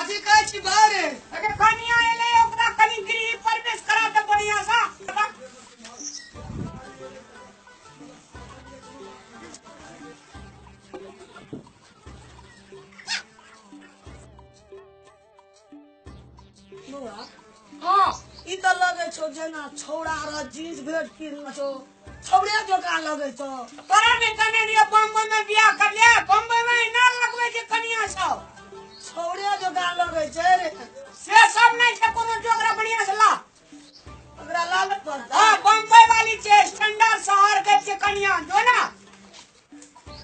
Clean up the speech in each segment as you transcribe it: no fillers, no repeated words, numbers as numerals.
कथी कहै छी बारे? अरे कनिया एलै, ओकरा कनि गृह प्रवेश करा दे बढ़िया सा। बौआ। हाँ। ई तऽ लगै छौ जेना छौड़ा रह जींस भेट किनने छौ, छौड़े जकाँ लगै छौ। तोरा नहि कहने रहियो बम्बई में बियाह कर ले? बम्बई में एना लगबै छै कनिया सब। छौड़े जकाँ लगै छै रे। से सब नहि छै कोनो जोगरा, बढ़िया से ला। ओकरा लालच पड़तै। हाँ, बम्बई वाली छै, स्टैंडर्ड शहर के छै कनिया, जो ना।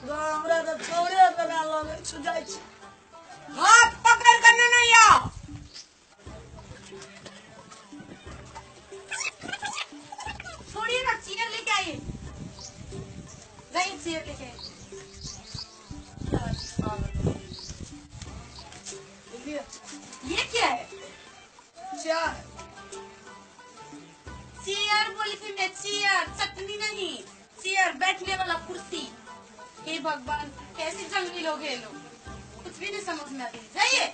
हमरा तऽ छौड़े जकाँ लगै छौ, जाइ छी। हाथ पकड़ के नेने आओ। छोड़िए ना, चेयर लेके आइए। नहीं, चेयर लेके आइए। ये क्या है? चाय। चेयर बोली थी मैं, चेयर, चटनी नहीं। चेयर, बैठने वाला कुर्सी। हे भगवान, कैसे जंगली लोग हैं ये लोग, कुछ भी नहीं समझ में आती। जाइए।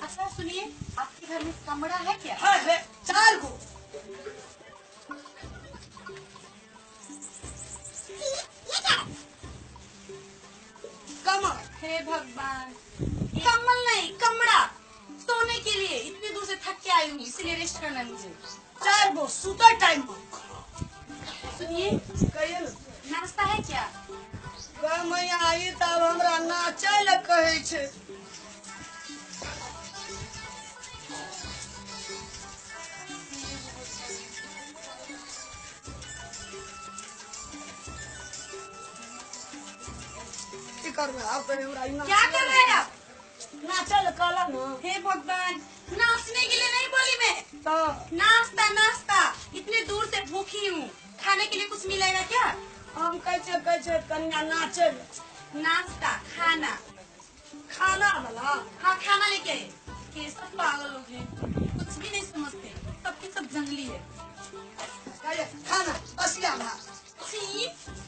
अच्छा सुनिए, आपके घर में कमरा है क्या? है, है, चार गो। कमर। हे भगवान, कमल नहीं, कमरा, सोने के लिए। इतनी दूर से थक के आई हूँ, इसलिए रेस्ट करना है मुझे। चार गो सुतै टाइम में। सुनिए। कहिए ने। नाश्ता है क्या? गे मैया, ई तऽ आब हमरा नाचै लए कहै छै। की करबै आब तऽ हमरा ई क्या कर रहे हैं आप? नाचै लए कहला ने। हे भगवान, नाचने के लिए नहीं बोली मैं। तऽ? नाश्ता, नाश्ता। इतने दूर से भूखी हूँ, खाने के लिए कुछ मिलेगा क्या? हम कहै छियै, कहै छियै कनिया नाचै लए। नाश्ता, खाना। खाना वाला। हाँ, खाना लेके आइए। ये सब पागल लोग हैं, कुछ भी नहीं समझते, सबके सब जंगली है। कहिए, खाना बसिया भात। छी,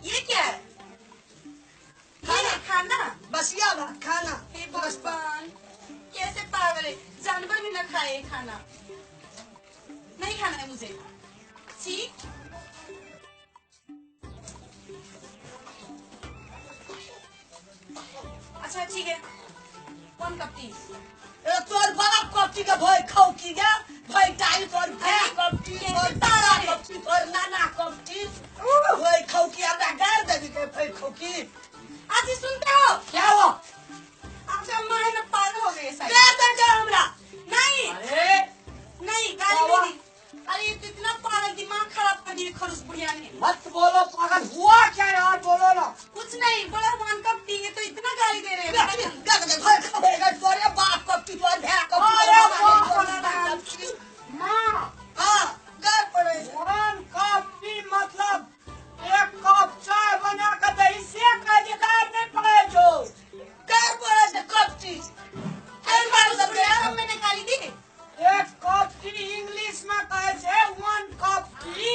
ये क्या है? ये है खाना? बसिया भात खाना। हे भगवान, कैसे पागल है, जानवर भी ना खाए ये खाना। नहीं खाना है मुझे, छी। अच्छा ठीक है, कौन कप टी? ए तोर बाप कपटी के भय खाउ की गे भय टाई, तोर भाय कपटी, तोर तारा कपटी, तोर नाना कपटी भय खाउ की, हमरा गार देबी के भय खाउ की। आज सुनते हो? क्या हुआ? आपका अम्मा है ना, पागल हो गई शायद। गार दे दे हमरा। नहीं। अरे। नहीं, गाली नहीं दी। अरे ये तो इतना पागल, दिमाग खराब कर दिए खड़ूस बुढ़िया ने। मत बोलो पागल, हुआ क्या यार, बोलो ना। कुछ नहीं बोला, वन कप पीएंगे तो इतना गाली दे रहे हैं। गार दे भय खाउ गे, तोरे बाप कपटी, तोर भाय कपटी, अरे तोर बाप नाना रे। कपटी। माँ। हाँ, गार पड़े। वन कप टी मतलब एक कप चाय बना के दे, इसे कह दे, गार नहीं पाए जो। गार पड़े से कपटी। अरे खड़ूस बुढ़िया, अब मैंने गाली दी। एक कप टी इंग्लिश में कहे छे वन कप टी,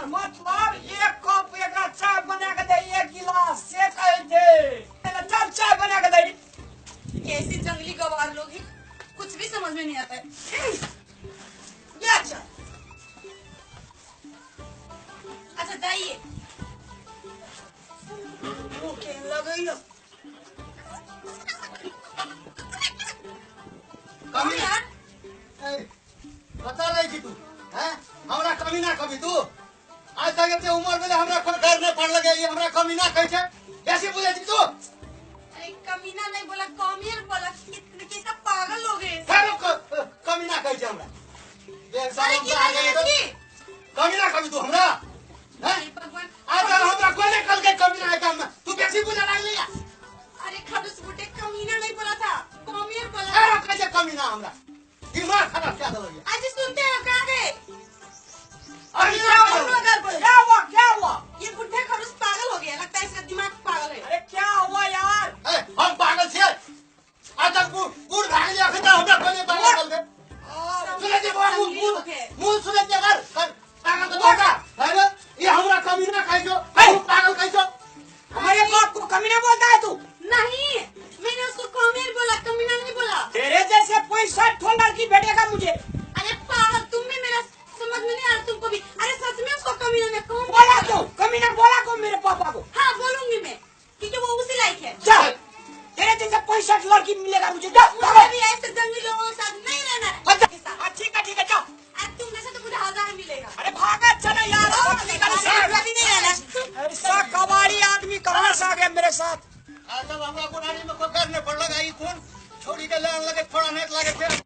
मतलब एक कप एकरा चाय बना के दे, एक गिलास से कहे छे। चल चाय बना के दे। कैसे जंगली गवार लोग हैं, कुछ भी समझ में नहीं आता है। ये चाय। अच्छा जाइए। ओके लगैया। कौन यार? ए, बता रही थी तू, हैं? हमरा कमी ना कभी तू। आज तक एते उम्र भेलै हमरा कोई डर नहीं पड़ लगे, ये हमरा कमी ना कहै छै। बेसी बुझै छी तू? अरे कमीना नहीं बोला, कमियर बोला। कितने कैसा पागल लोग हैं। फेरो कमी ना कहै छै हमरा। देख साल अरे हम की तऽ आ गेलियै बात तऽ है? कमी ना कभी तू हमरा? हैं? अरे भगवान। आज तक हमरा कोई नहीं कहलकै कमी ना काम में। तू बेसी बुझै लागली या? अरे खड़ूस बुड्ढे, कमीना नहीं बोला था, कमियर बोला। फेरो कहै छै कमी ना हमरा। दिमाग खराब क्या देलक? आज सुनते हो, कहाँ गए? अरे क्या हुआ? क्या हुआ, क्या हुआ? ये बुढ़े खड़ूस पागल हो गया, लगता है इसका दिमाग पागल है। अरे क्या हुआ यार? ए, हम पागल छियै? आज तक बूढ़ भए गेलियै, अखन तक हमरा कोई नहीं पागल कहलकै। सुनै छियै बौआ, मुँह, मुँह, मुँह सुनै छियै कर, कर, पागल तऽ तोरा। है ने? ई हमरा कमीना कहै छौ, तू पागल कहै छौ। हमारे बाप को कमीना बोलता है तू? लगा मुझे, जाओ। मुझे भी ऐसे जंगली लोगों के साथ नहीं रहना है। अच्छा के साथ। हाँ, ठीक है ठीक है, जाओ। अरे तुम जैसे तो मुझे 1000 मिलेगा। अरे भागा चलो यार, मुझे भी नहीं रहना। ऐसा कबाड़ी आदमी कहाँ से आ गया मेरे साथ? आ तब हमरा बुढ़ारी में कोई गार नहीं पड़लक, आ ई कोन छौड़ी के लान लगे, थोड़ा नेट लागे छै।